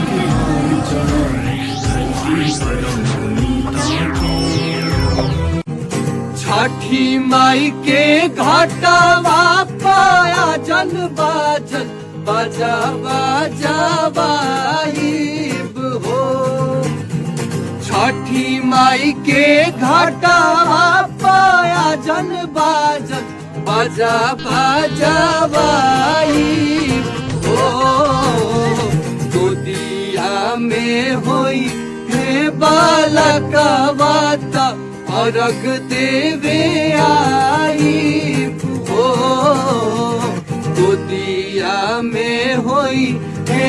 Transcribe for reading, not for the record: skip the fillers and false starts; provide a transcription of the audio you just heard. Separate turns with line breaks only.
के आई चढ़ाई धरती परम पुनीता के।
छठी माई के घाटवा पाया जन बाजन बजा बजा बाईब हो। छठी माई के घाटवा पाया जन बाजन बजा बजा बाईब हो। गोदिया में होई हे बालकवा त अर्घ देवे आई हो। गोदिया में होई हे।